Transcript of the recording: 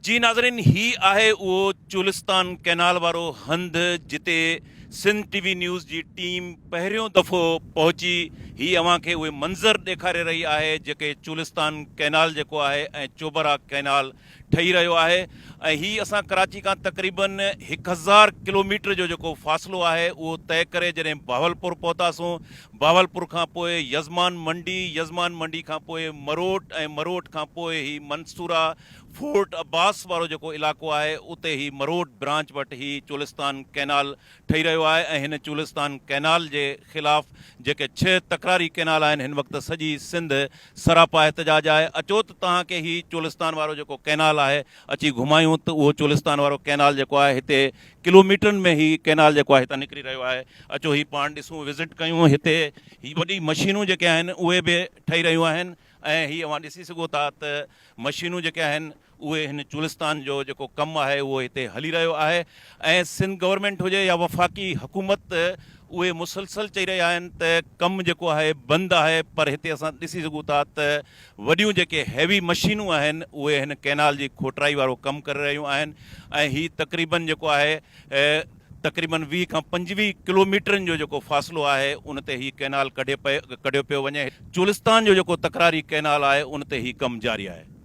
جي ناظرين هي آهي اهو چولستان ڪئنال وارو هنڌ جتي سنڌ ٽي وي نيوز جي ٽيم پهريون دفعو پهچي هي اوهان کي اهي منظر ڏيکاري رهي آهي جيڪي چولستان ڪئنال جيڪو آهي ۽ چوبرا ڪئنال ٺهي رهيو آهي ۽ هي اسان ڪراچي کان تقريبن 1000 ڪلوميٽر جو جيڪو فاصلو آهي اهو طئي ڪري جڏهن بهاولپور پهتاسون بهاولپور کان پوء يزمان منڊي، يزمان منڊي کان پوء مروٽ ۽ مروٽ کان پوء هي منصوره فورٽ عباس وارو جيڪو علائقو آهي اتي هي مروٽ برانچ وٽ هي چولستان ڪئنال ٺهي رهيو آهي ۽ هن چولستان ڪئنال جي خلاف جيڪي ڇهه تڪراري ڪئنال آهن هن وقت سڄي سنڌ سراپا احتجاج آهي اچو ته توهان کي هي چولستان وارو جيڪو ڪئنال آهي اچي گهمايون ته اهو چولستان وارو ڪئنال جيڪو آهي هتي ڪلوميٽرن ۾ هي ڪئنال جيڪو آهي هتان نڪري رهيو آهي اچو هي پاڻ ڏسون وزٽ ڪيون هتي هي وڏي مشينون جيڪي آهن اهي به ٺهي رهيون آهن ۽ هي اوهان ڏسي سگهو ٿا ته مشينون جيڪي آهن اهي هن چولستان جو جيڪو ڪم آهي اهو هتي هلي رهيو آهي ۽ سنڌ گورنمينٽ هجي يا وفاقي حڪومت اهي مسلسل چئي رهيا آهن ته ڪم جيڪو آهي بند آهي پر هتي اسان ڏسي سگهون ٿا ته وڏيون جيڪي هيوي مشينون آهن اهي هن ڪئنال جي کوٽرائي وارو ڪم ڪري رهيون آهن ۽ هي تقريبن جيڪو آهي تقريبن 20 کان 25 ڪلوميٽرن جو جيڪو فاصلو آهي ان تي هي ڪئنال ڪڍيو پيو وڃي. چولستان جو جيڪو تڪراري ڪئنال آهي ان تي هي ڪم جاري آهي.